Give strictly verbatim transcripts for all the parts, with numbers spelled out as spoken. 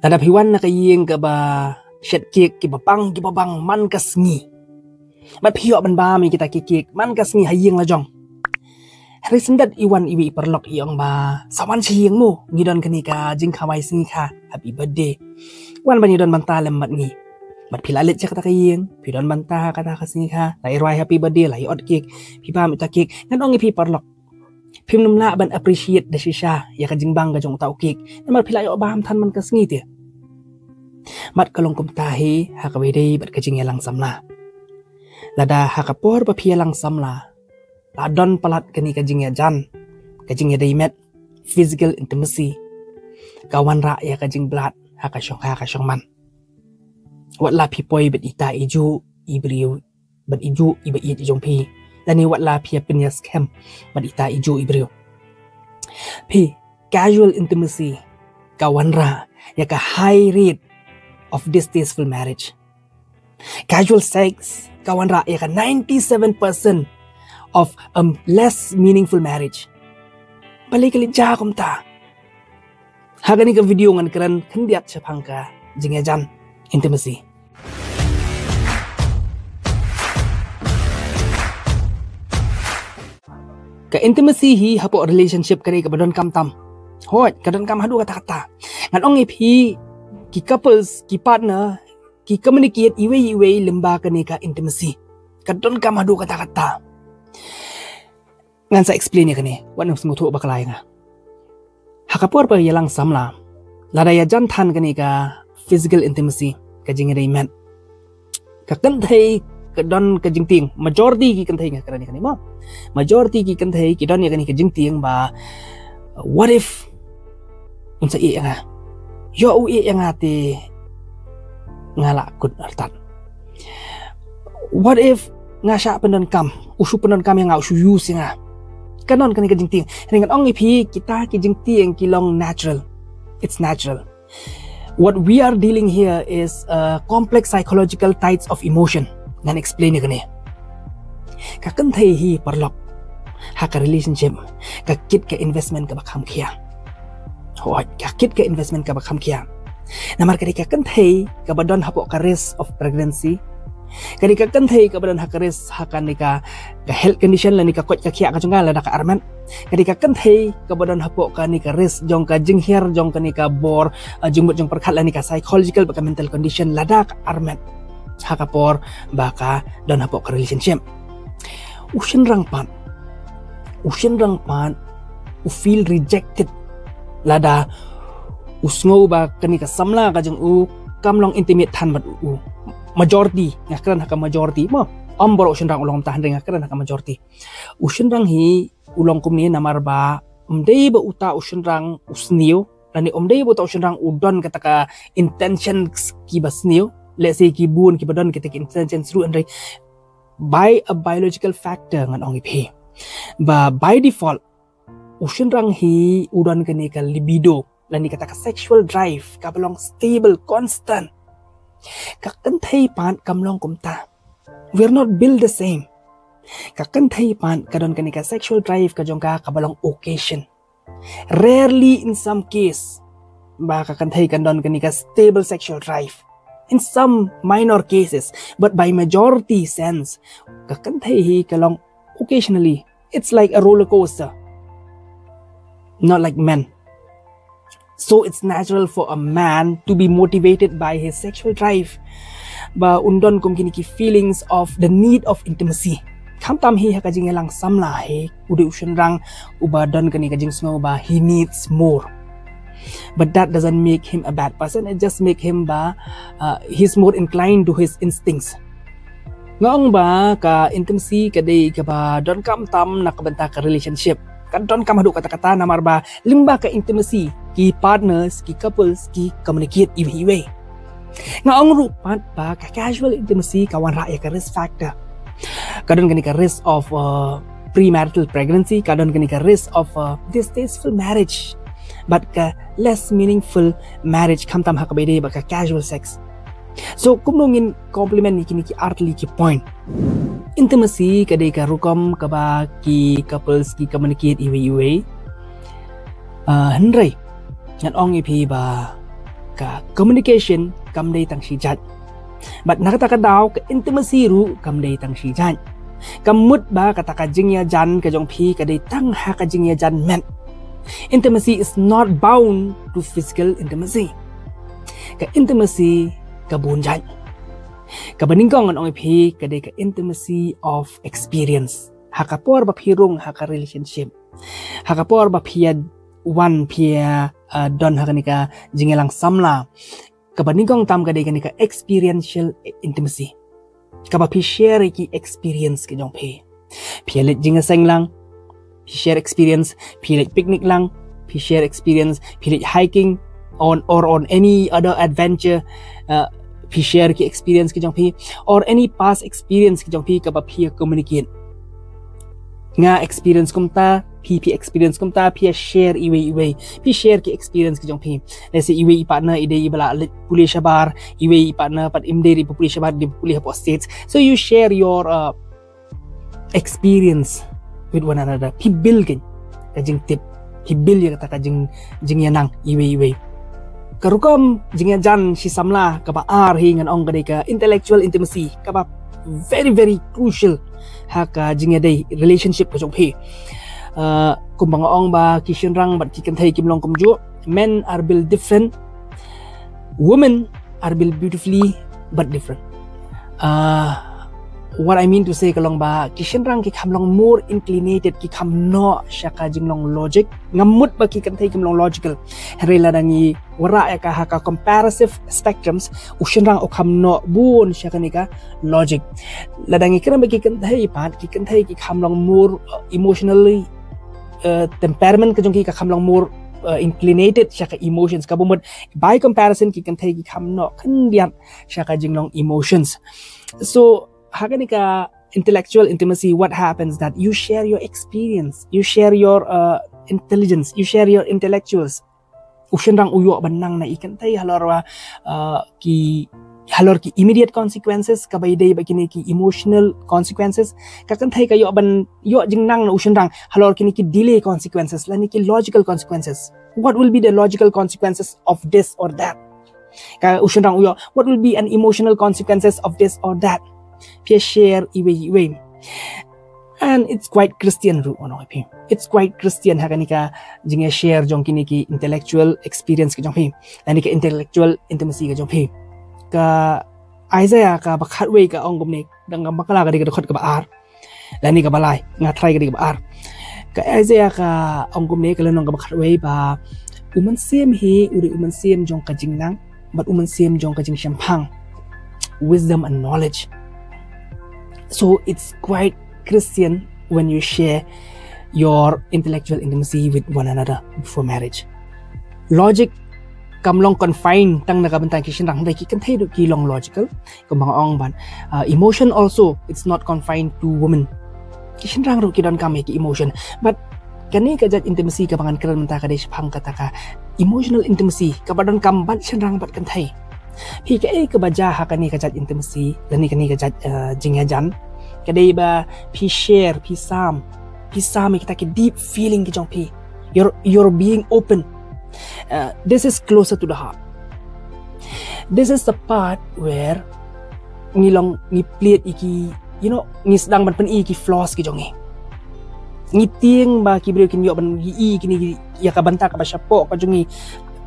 Lada phi wan na ka ïing kaba shet kek kiba bang kiba bang man ka sngi, bad phi ïoh ban bam ïa kita ki kek man ka sngi ha ïing la jong, hynrei shen dat i wan iwei i paralok i ong ba, sa wan sha ïing mo, ngi don kane ka jingkhawai sngi kha, happy birthday. Wan ban ïa don bynta lem bad ngi. Bad phi la leit sha kata ka ïing, phi don bynta ha kata ka sngi kha, la ïa rwai happy birthday, la ïa ot kek, phi bam ita kek. Ngan ong ïa phi paralok, phim nym lah ban appreciate da shisha ïa ka jingbang ka jong uta u kek namar phi la ïoh bam than man ka sngi te. Bad ka long kumta hi ha kaba ïadei bad ka jingïalang samla. Lada ha ka por ba phi ïalang samla la don palat kane ka jingïajan, ka jingïadei met, physical intimacy, ka wanrah ïa ka jingblad ha ka shong ha ka shong man. Wat la phi poi bad ita i ju i briew, bad i ju iba ïeit i jong phi, lane wat la phi ïa pynïaskhem bad ita i ju i briew. Phi, casual intimacy ka wanrah ïa ka high rate of distasteful marriage. Casual sex ka wanrah ïa ka ninety-seven percent of a less meaningful marriage. Balei ka leit jia kumta? Ha kane ka video ngan kren khyndiat shaphang ka jingïajan intimacy. Ka intimacy hi hapoh relationship ka dei kaba donkam tam. Hooid, ka donkam haduh katta katta. Ngan ong ïa phi, ki couples, ki partner, ki communicate iwei iwei lyngba kane ka intimacy. Ka donkam haduh katta katta. Ngan sa explain ïa kane, wat nym sngewthuh bakla ïa nga. Ha ka por ba ïalang samla, lada ïajan than kane ka physical intimacy, ka jingïadei met, ka kynthei ka don ka jingtieng, majority ki kynthei, nga kren ïa kane mo, majority ki kynthei ki don ïa kane ka jingtieng ba, what if un sa ïeh ïa nga? Ïoh u ïeh ïa nga te nga la kut artat. What if nga shah pyndonkam, u shu pyndonkam ïa nga, u shu use ïa nga? Ka don kane ka jingtieng. Hynrei ngan ong ïa phi, kita ki jingtieng ki long natural. It's natural. What we are dealing here is a complex psychological tides of emotion. Ngan explain ïa kane. Ka kynthei hi paralok, ha ka relationship, ka kit ka investment kaba kham khia. Hooid, ka kit ka investment kaba kham khia. Namar ka dei ka kynthei kaba don hapoh ka risk of pregnancy. Ka dei ka kynthei kaba don ha ka risk ha kane ka, ka health condition lane ka koit ka khiah ka jong ka lada ka armet. Ka dei ka kynthei kaba don hapoh kane ka risk jong ka jinghiar jong kane ka bor, ah, jingmut jingpyrkhat lane ka psychological bad ka mental condition lada ka armet ha ka por ba ka don hapoh ka relationship. U shynrang pat, u shynrang pat u feel rejected lada u sngew ba kane ka samla ka jong u kam long intimate than bad u. Majority, nga kren ha ka majority mo. Ym baroh u shynrang u long kumta, hynrei nga kren ha ka majority. U shynrang hi u long kumne namar ba ym dei ba uta u shynrang u sniew, lane ym dei ba uta u shynrang u don kata ka intentions kiba sniew. Let's say ki bun kiba don kata ka intentions ruh, hynrei by a biological factor ngan ong ïa phi ba by default u shynrang hi u don kane ka libido, lane kata ka sexual drive kaba long stable, constant. Ka kynthei pat kam long kumta. We're not built the same. Ka kynthei pat ka don kane ka sexual drive ka jong ka kaba long occasion. Rarely in some case ba ka kynthei kan don kane ka stable sexual drive. In some minor cases, but by majority sense, ka kynthei hi ka long occasionally. It's like a roller coaster. Not like men. So it's natural for a man to be motivated by his sexual drive. Ba un don kum kine ki feelings of the need of intimacy. Khamtam hi ha ka jingïalang samla hi, u dei u shynrang uba don kane ka jingsngew ba he needs more. But that doesn't make him a bad person. It just make him ba, uh, he's more inclined to his instincts. Nga ong ba ka intimacy ka dei kaba donkam tam na ka bynta ka relationship. Ka donkam haduh katta katta namar ba lyngba ka intimacy ki partners, ki couples ki communicate iwei iwei. Nga ong ruh pat ba ka casual intimacy ka wanrah ïa ka risk factor. Ka don kane ka risk of, uh, premarital pregnancy, ka don kane ka risk of, uh, distasteful marriage. Bad ka less meaningful marriage khamtam ha kaba ïadei bad ka casual sex. So kumno ngin complement ïa kine ki artylli ki point? Intimacy ka dei ka rukom kaba ki couples ki communicate iwei iwei. Ah, hynrei ngan ong ïa phi ba Ka communication kam dei tang shi jait. Bad na kata ka daw ka intimacy ruh kam dei tang shi jait. Kam mut ba kata ka jingïajan ka jong phi ka dei tang ha ka jingïajan met. Intimacy is not bound to physical intimacy. Ka intimacy ka bun jait. Kaba nyngkong ngan ong ïa phi ka dei ka intimacy of experience. Ha ka por ba phi rung ha ka relationship, ha ka por ba phi ïa wan phi ïa, uh, don ha kane ka jingïalang samla, kaba nyngkong tam ka dei kane ka experiential intimacy. Kaba phi share ïa ki experience ki jong phi. Phi ïa leit jingïaseng lang, phi share experience. Phi leit picnic lang, phi share experience. Phi leit hiking on or on any other adventure, uh, phi share ki experience ki jong phi, or any past experience ki jong phi kaba phi ïa communicate. Nga experience kumta, phi phi experience kumta, phi ïa share iwei iwei. Phi share ki experience ki jong phi. Let's say iwei i partner i dei i ba la leit pule shabar, iwei i partner pat im dei i ba pule shabar, i ba pule hapoh States. So you share your, uh, experience with one another. Phi build ka, ka jingtip, phi build ïa kata ka jing, jingïanang iwei iwei. Ka rukom jingïajan shi samla kaba ar hi ngan ong ka dei ka intellectual intimacy, kaba very, very crucial ha ka jingïadei relationship ka jong phi. Uh, kumba nga ong ba ki shynrang bad ki kynthei kim long kumjuh. Men are built different. Women are built beautifully but different. Uh, what I mean to say ka long ba ki shynrang ki kham long more inclinated, ki kham noh sha ka jinglong logic. Ngam mut ba ki kynthei kim long logical. Hynrei lada ngi wanrah ïa ka ha ka comparative spectrums, u shynrang u kham noh bun sha kane ka logic. Lada ngi kren ba ki kynthei pat, ki kynthei ki kham long more, uh, emotionally, uh, temperament ka jong ki ka kham long more, uh, inclinated sha ka emotions. Kaba mut by comparison ki kynthei ki kham noh khyndiat sha ka jinglong emotions. So ha kane ka intellectual intimacy, what happens that you share your experience, you share your, uh, intelligence, you share your intellectuals. U shynrang u ïoh ban nang na i kynthei halor wa, uh, ki, halor ki immediate consequences kaba i dei bad kine ki emotional consequences. Ka kynthei ka ïoh ban, ïoh jingnang na u shynrang halor kine ki delay consequences lane ki logical consequences. What will be the logical consequences of this or that? Ka u shynrang u ïoh, what will be an emotional consequences of this or that? Phi ïa share iwei iwei. And it's quite Christian ruh, ngan ong ïa phi. It's quite Christian ha kane ka jingïa share jong kine ki intellectual experience ka jong phi, lane ka intellectual intimacy ka jong phi. Ka Isaiah kaba khatwei ka ong kumne, dang ka bakla ka dei ka dkhot kaba ar, lane kaba lai, nga tharai ka dei kaba ar. Ka Isaiah ka ong kumne, ka lynnong kaba khatwei ba u mynsiem hi u dei u mynsiem jong ka jingnang bad u mynsiem jong ka jingshemphang, wisdom and knowledge. So it's quite Christian when you share your intellectual intimacy with one another before marriage. Logic kam long confined tang na ka bynta ki shynrang, hynrei ki kynthei ruh ki long logical. Kumba nga ong ban, uh, emotion also, it's not confined to women. Ki shynrang ruh ki donkam ïa ki emotion. But kane ka jait intimacy kaba ngan kren mynta ka dei shaphang kata ka emotional intimacy kaba donkam bad shynrang bad kynthei. Phi, kaei kaba jia ha kane ka jait intimacy lane kane ka jait, uh, jingïajan? Ka dei ba phi share, phi sam, phi sam ïa kita ki deep feeling ki jong phi. You're, you're being open. Uh, this is closer to the heart. This is the part where ngi long, ngi plied ïa ki, you know, ngi sdang ban pyni ïa ki flaws ki jong ngi. Ngi tieng ba ki briew kin ïoh ban ïohi ïa kine ki, ïa ka bynta kaba shapoh ka jong ngi,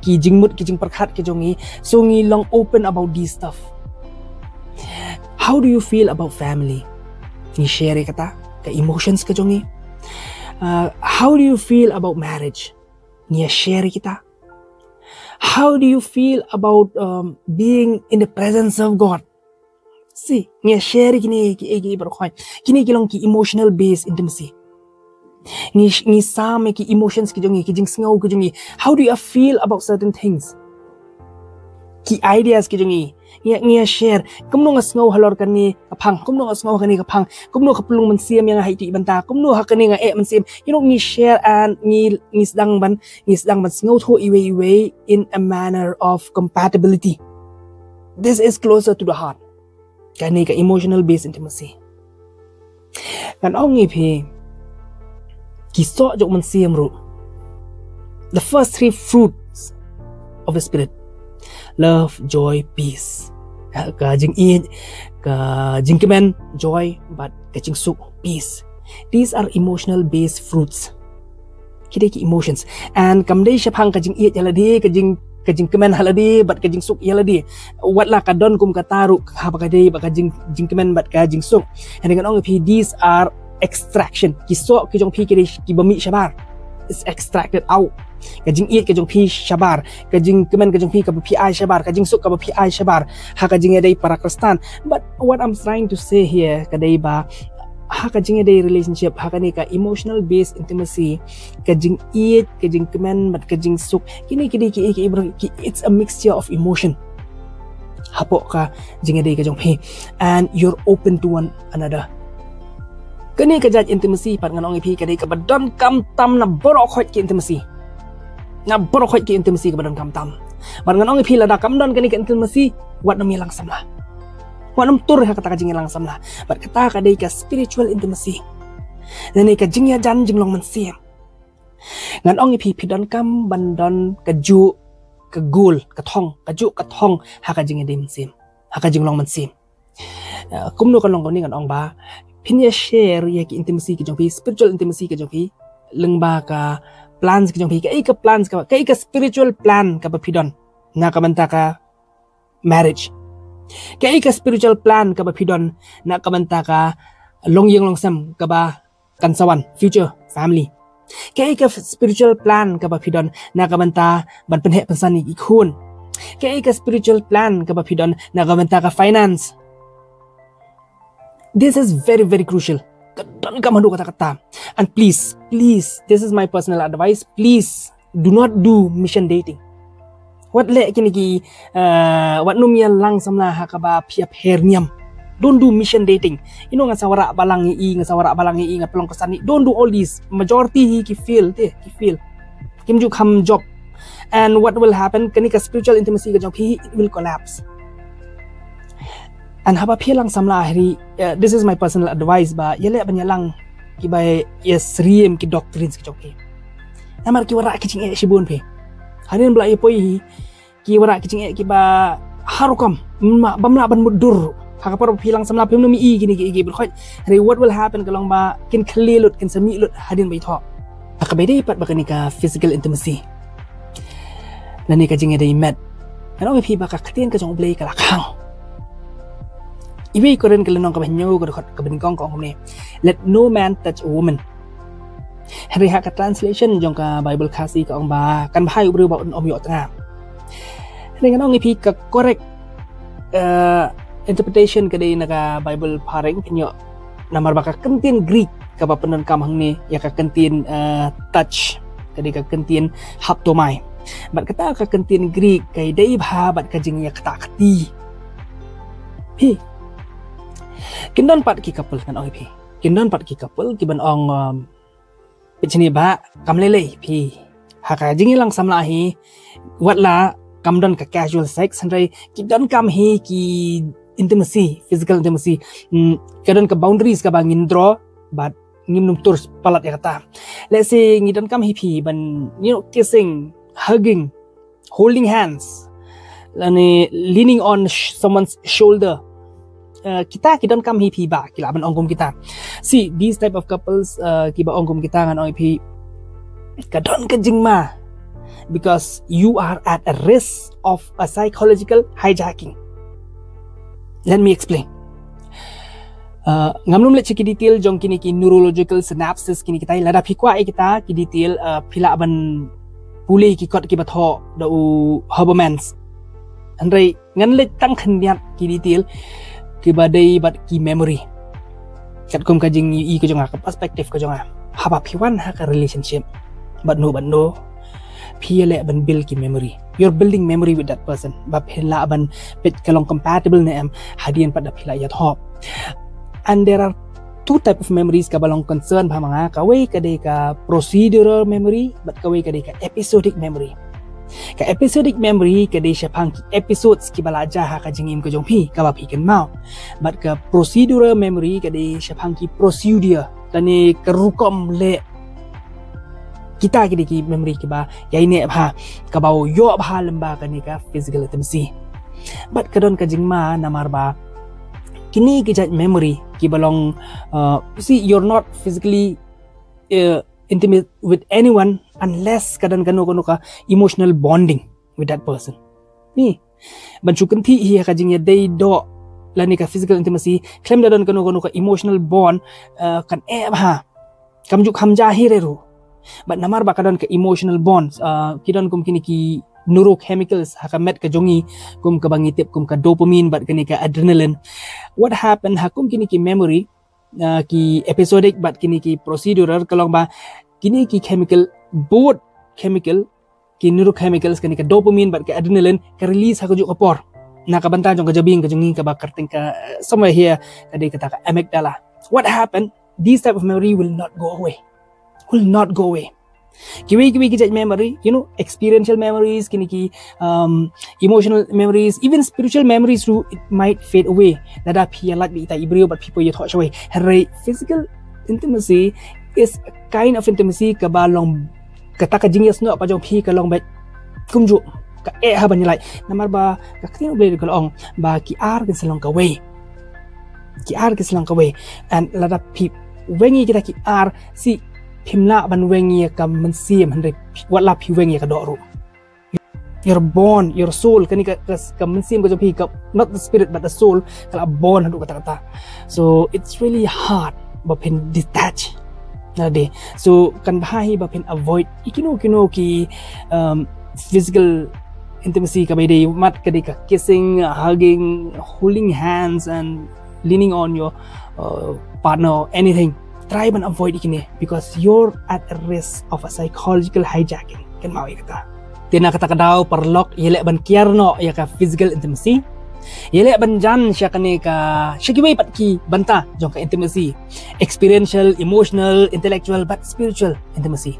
ki jingmut ki jingpyrkhat ki jong ngi. So ngi long open about this stuff. How do you feel about family? Ngi share ïa kata ka emotions ka jong ngi. Uh, how do you feel about marriage? Ngi share ïa kita. How do you feel about, um, being in the presence of God? See, ngi share ïa kine ki, ki, ki baroh khoit. Kine ki long ki emotional based intimacy. Ngi, ngi sam ïa ki emotions ki jong ngi, ki jingsngew ki jong ngi. How do you feel about certain things? Ki ideas ki jong ngi. Ngi, ngi share. Kumno nga sngew halor kane ka phang, kumno nga sngew kane ka phang, kumno ka pynlong mynsiem ïa nga ha iti bynta, kumno ha kane nga eh mynsiem. You know, ngi share and ngi, ngi sdang ban, ngi sdang ban sngewthuh iwei iwei in a manner of compatibility. This is closer to the heart. Kane ka emotional based intimacy. Ngan ong ïa phi, ki soh jong mynsiem ruh, the first three fruits of the Spirit, Love, joy, peace. Ka jingïeit, ka jingkmen, joy, bad ka jingsuk, peace. These are emotional based fruits. Ki dei ki emotions. And kam dei shaphang ka jingïeit ïa lade, ka jing ka jingkmen ha lade bad ka jingsuk ïa lade. Wat la ka don kum kata ruh, haba ka dei bad ka jing jingkmen bad ka jingsuk. Hynrei ngan ong ïa phi, these are extraction. Ki soh ki jong phi ki dei kiba mih shabar. It's extracted out. Ka jingïeit ka jong phi shabar, ka jingkmen ka jong phi kaba phi ai shabar, ka jingsuk kaba phi ai shabar ha ka jingïadei para Khristan. But what I'm trying to say here ka dei ba ha ka jingïadei relationship, ha kane ka emotional based intimacy, ka jingïeit, ka jingkmen bad ka jingsuk, kine ki dei ki, ki, ki, it's a mixture of emotion. Hapoh ka jingïadei ka jong phi, and you're open to one another. Kane ka jait intimacy pat ngan ong ïa phi ka dei kaba donkam tam na baroh khoit ki intimacy. Na baroh khoit ki intimacy kaba donkam tam. Bad ngan ong ïa phi, lada kam don kane ka intimacy, wat nym ïalang samla. Wat nym tur ha kata ka jingïalang samla. Bad kata ka dei ka spiritual intimacy. Lane ka jingïajan jinglong mynsiem. Ngan ong ïa phi, phi donkam ban don kajuh ka goal, ka thong, kajuh ka thong ha ka jingïadei mynsiem, ha ka jinglong mynsiem. Uh, kumno kan long kumne, ngan ong ba phin ïa share ïa ki intimacy ki jong phi, spiritual intimacy ki jong phi, lyngba ka plans ki jong phi, kaei ka plans ka, kaei ka spiritual plan kaba phi don na ka bynta ka marriage. Kaei ka spiritual plan kaba phi don na ka bynta ka longïing longsem kaba kan sa wan, future family. Kaei ka spiritual plan kaba phi don na ka bynta ban pynheh pynsan ïa ki khun. Kaei ka spiritual plan kaba phi don na ka bynta ka finance. This is very, very crucial. Ka donkam haduh katta katta. And please, please, this is my personal advice, please do not do mission dating. Wat leh kine ki, uh, wat nym ïalang samla ha kaba pher pher niam. Don't do mission dating. You know, nga sa wanrah balang ïa i, nga sa wanrah balang ïa i, nga pynlong ka sani. Don't do all this. Majority hi ki fail te, ki fail. Kim ju kham jop. And what will happen? Kane ka spiritual intimacy ka jong phi, it will collapse. And haba phi ïalang samla hi, uh, this is my personal advice ba ïaleh ban ïalang kiba ïasyriem ki doctrines ki jong phi. Namar ki wanrah ki jingeh shibun phi. Hadien ba la ïa poi hi, ki wanrah ki jingeh kiba har rukom, bym lah ban mutdur. Ha ka por ba phi ïalang samla phim nym ïohi kine ki, ki, ki bun khoit. Hynrei what will happen ka long ba kin khlieh lut, kin sa mih lut hadien ba ïathoh. Ha kaba ïadei pat bad kane ka physical intimacy, lane ka jingïadei met, ngan ong ïa phi ba ka ktien ka jong U Blei ka la khang. Iwei Korinth ka lynnong kaba hynñiew ka dkhot kaba nyngkong ka ong kumne, "Let no man touch a woman." Hynrei ha ka translation jong ka Bible Khasi ka ong ba, "Kan bha ïa u briew ba un ym ïoh tnga." Hynrei ngan ong ïa phi, ka correct, uh, interpretation ka dei na ka Bible phareng, phin ïoh namar ba ka kyntien Greek kaba pyndonkam hangne ïa ka kyntien, uh, touch ka dei ka kyntien haptomai. Bad kata ka kyntien Greek ka dei bha bad ka jingïakata kti. Phi, kin don pat ki couple, ngan ong ïa phi, kin don pat ki couple kiban ong, um, peit shane ba, kam lei lei phi. Ha ka jingïalang samla hi, wat la kam don ka casual sex, hynrei ki donkam hi ki intimacy, physical intimacy. Hmm, ka don ka boundaries kaba ngin draw, bad ngim nym tur palat ïa kata. Let's say ngi donkam hi phi ban, you know, kissing, hugging, holding hands, lane leaning on sh-, someone's shoulder. Uh, kita ki donkam hi phi ba ki lah ban ong kum kita. See, these type of couples, uh, kiba ong kum kita, ngan ong ïa phi, ka don ka jingma, because you are at a risk of a psychological hijacking. Let me explain. Uh, ngam lum leit sha ki detail jong kine ki neurological synapses kine kita, lada phi kwah ïa kita ki detail, uh, phi lah ban pule ki kot kiba thoh da u Habermas. Hynrei ngan leit tang khyndiat ki detail kiba dei bad ki memory. Katkum ka jingïohi ka jong nga, ka perspective ka jong nga, haba phi wan ha ka relationship bad no bad no, phi ïaleh ban build ki memory. You're building memory with that person. Ba phi lah ban peit ka long compatible ne em hadien pat da phi la ïathoh. And there are two type of memories kaba long concern bha ma nga. Kawei ka dei ka procedural memory, bad kawei ka dei ka episodic memory. Ka episodic memory ka dei shaphang ki episodes kiba la jia ha ka jingim ka jong phi, kaba phi kynmaw. Bad ka procedural memory ka dei shaphang ki procedure, lane ka rukom leh kita ki dei ki memory kiba ïaineh bha, kaba u ïoh bha lem bad kane ka physical intimacy. Bad ka don ka jingma namar ba kine ki jait memory kiba long, uh, see, you're not physically, uh, intimate with anyone unless ka don kano kano ka emotional bonding with that person. Ni ban shu kynthih hi ha ka jingïadei doh lane ka physical intimacy khlem da don kano kano ka emotional bond, uh, kan eh bha. Kam ju kham ja hi re ruh. Bad namar ba ka don ka emotional bonds, uh, ki don kum kine ki neurochemicals ha ka met ka jong ngi, kum kaba ngi tip kum ka dopamine bad kane ka adrenaline. What happened ha kum kine ki memory, uh, ki episodic bad kine ki procedural, ka long ba kine ki chemical, both chemical, ki neurochemicals, kane ka dopamine bad ka adrenaline, ka release ha kajuh ka por na ka bynta jong ka jabieng ka jong ngi kaba kyrteng ka, uh, somewhere here, ka dei kata ka amygdala. What happened? This type of memory will not go away. Will not go away. Kiwei kiwei ki jait memory, you know, experiential memories, kine ki, um, emotional memories, even spiritual memories too, it might fade away. Lada phi ïalait bad ita i briew bad phi poi ïathoh shawei. Hynrei physical intimacy is a kind of intimacy kaba long, kata ka jingïasnoh ka jong phi ka long beit kumjuh, ka eh ha ban ïalait. Namar ba ka ktien U Blei ka la ong ba ki ar kin sa long kawei. Ki ar kin sa long kawei. And lada phi weng ïa kita ki ar, si phim lah ban weng ïa ka mynsiem, hynrei wat la phi weng ïa ka doh ruh. Your bond, your soul, kane ka, ka, ka mynsiem ka jong phi, ka, not the spirit but the soul, ka la bond haduh katta katta. So it's really hard ba phin detach. Nade. So kan bha hi ba phin avoid ïa kino kino ki, um, physical intimacy kaba ïadei mat ka dei ka kissing, hugging, holding hands and leaning on your, uh, partner or anything. Try ban avoid ïa kine because you're at a risk of a psychological hijacking. Kynmaw ïa kata. Te na kata ka daw paralok, ïaleh ban kiar noh ïa ka physical intimacy. Ïaleh ban jan sha kane ka, sha kiwei pat ki bynta jong ka intimacy. Experiential, emotional, intellectual bad spiritual intimacy.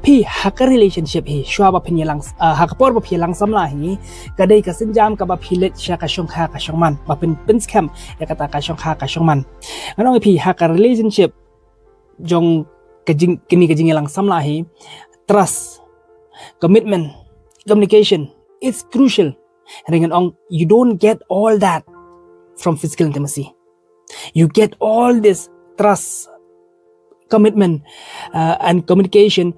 Phi ha ka relationship hi, shuwa ba phin ïalang, uh, ha ka por ba phi ïalang samla hi, ka dei ka sienjam kaba phi leit sha ka shongkha ka shongman, ba phin pynskhem ïa kata ka shongkha ka shongman. Ngan ong ïa phi ha ka relationship jong ka jing, kine ka jingïalang samla hi, trust, commitment, communication, it's crucial. Hynrei ngan ong, you don't get all that from physical intimacy. You get all this trust, commitment, uh, and communication,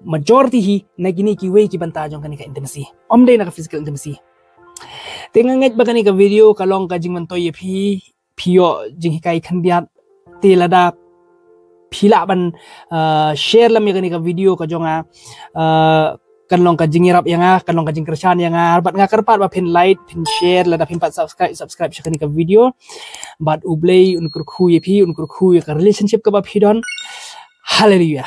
majority hi na kine kiwei ki bynta jong kane ka intimacy. Ym dei na ka physical intimacy. Te nga ngeit ba kane ka video ka long ka jingmyntoi ïa phi, phi ïoh jinghikai khyndiat. Te lada phi lah ban, uh, share lem ïa kane ka video ka jong nga, uh, kan long ka jingïarap ïa nga, kan long ka jingkyrshan ïa nga, bad nga kyrpad ba phin like, phin share, lada phim pat subscribe, subscribe sha kane ka video. Bad U Blei un kyrkhu ïa phi, un kyrkhu ïa ka relationship kaba phi don. Hallelujah.